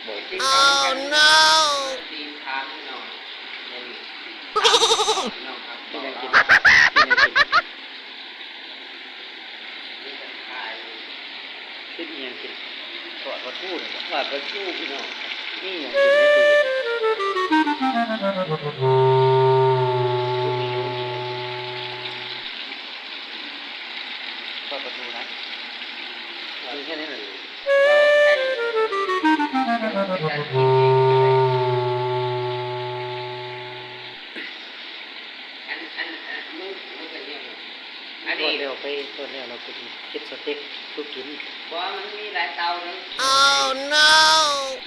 Oh no! ເຮັດອີ່ຫຍັງກິນ? ທອດປາທູນີ້ບໍ? ທອດປາທູພີ່ນ້ອງ. ມີຫຍັງກິນໃນຕູ້ເຢັນ? ທອດປາທູນະ? ມີແຄ່ນີ້ແຫຼະ. ອັນ ອັນ ອັນ ມື້ ມື້ ອັນນີ້ ອັນນີ້ ທອດແລ້ວໄປ ທອດແລ້ວແລ້ວກໍຊິເຮັດສະເຕັກສູ່ກິນ. ບໍ່ ມັນມີຫຼາຍເຕົາເດີ. Oh no!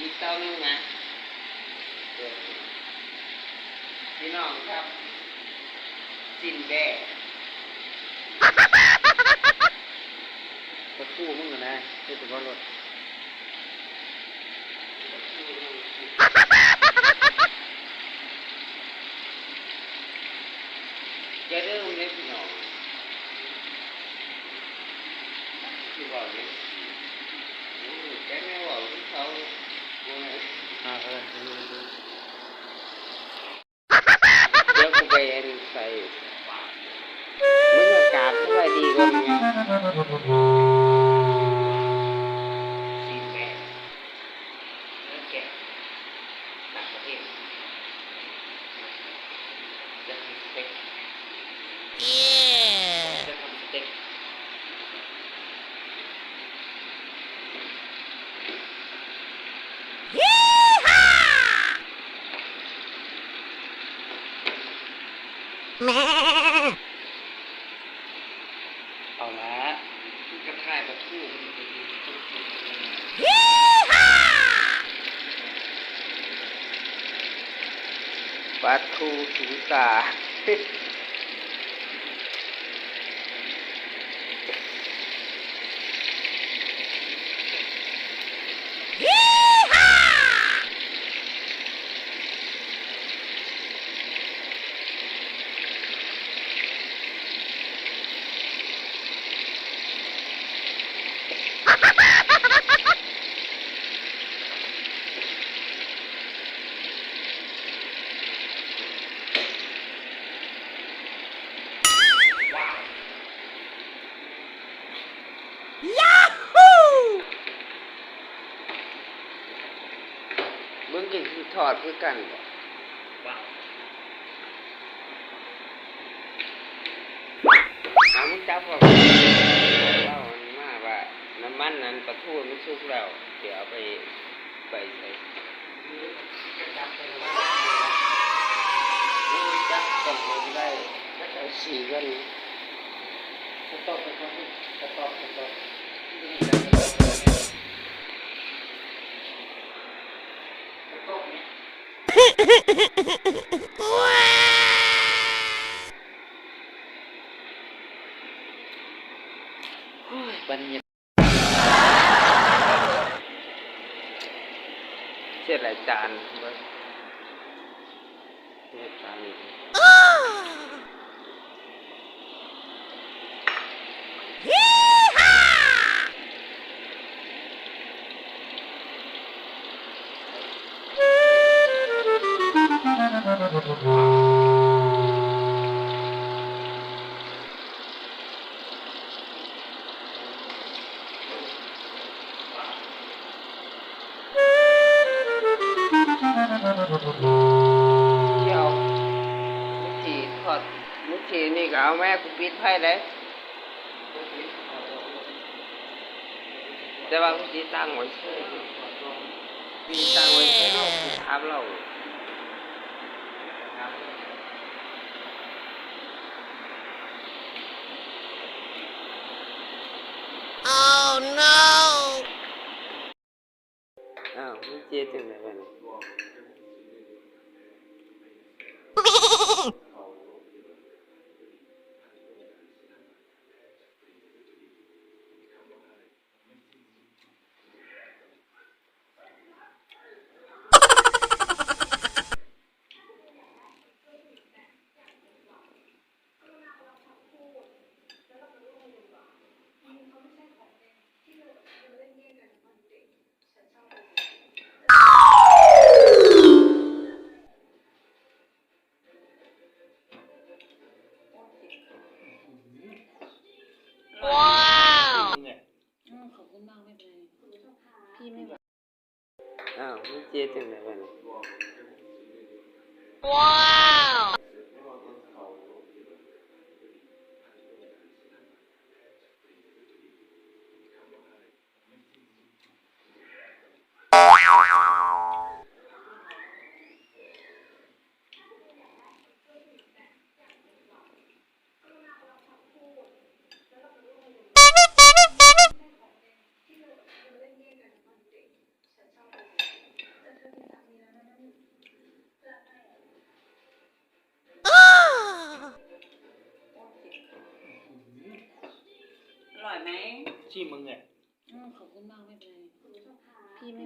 ອີກເຕົາໜຶ່ງນະ ເອີ ພີ່ນ້ອງຄັບ ຊີ້ນແບ້ ປາທູມຶງຫັ້ນນະ ເຮັດແຕ່ບໍ່ລົດ. ຢ່າລືມເດີພີ່ນ້ອງ ຊິເວົ້າຫຍັງ ແຕ່ແນວເວົ້າຄືເກົ່າ. ອ່າ ເອີ ດຽວກູໄປອັນໃສ່ ມຶງມາກາບສະບາຍດີກ່ອນແມ່. ຊີ້ນແບ້ ເນື້ອແກະ ຕ່າງປະເທດ ຢາກກິນສະເຕັກ ຢາກກິນສະເຕັກ. ເອົາລະ ກະຖ່າຍປາທູ ປາທູສູນຕາ. ມຶງກໍຊິທອດຄືກັນບໍ? ເອົາ ມຶງຈັບເອົາ ເວົ້າອັນມາວ່າ ນ້ຳມັນອັນປາທູມັນສຸກແລ້ວ ຊິເອົາໄປ ໄປໃສ່ ຈັບຕ້ອງໄດ້ ຈັກເອົາສີກ່ອນ ສະຕັອບໄປກ່ອນ ສະຕັອບ ສະຕັອບ ສະຕັອບ ສະຕັອບ ໂອ້ຍ ບັນຍາ ເສຍຫຼາຍຈານເບິ່ງ ເສຍຈານອີກ. ດຽວ ມື້ກີ້ທອດ ມື້ກີ້ນີ້ກໍເອົາແມ່ ກູປິດໄຟເດ້ ແຕ່ວ່າກູຕິດຕັ້ງໄວ້ຊື່ ຕິດຕັ້ງໄວ້ຊື່ເນາະ ກູຖາມລາວ. Oh no! ອ້າວ ມັນເຈັບຈັ່ງໃດວະນີ້? ເ ອ້າວ ມັນເຈັດຈັ່ງໃດວະນີ້? ວ້າວ! ອະຮ່ອຍໄໝ? ຊີມເບິ່ງເລີຍ. ອືມ ຂອບຄຸນມາກ ໄມ່ເປັນໄຣ. ພີ່ໄມ່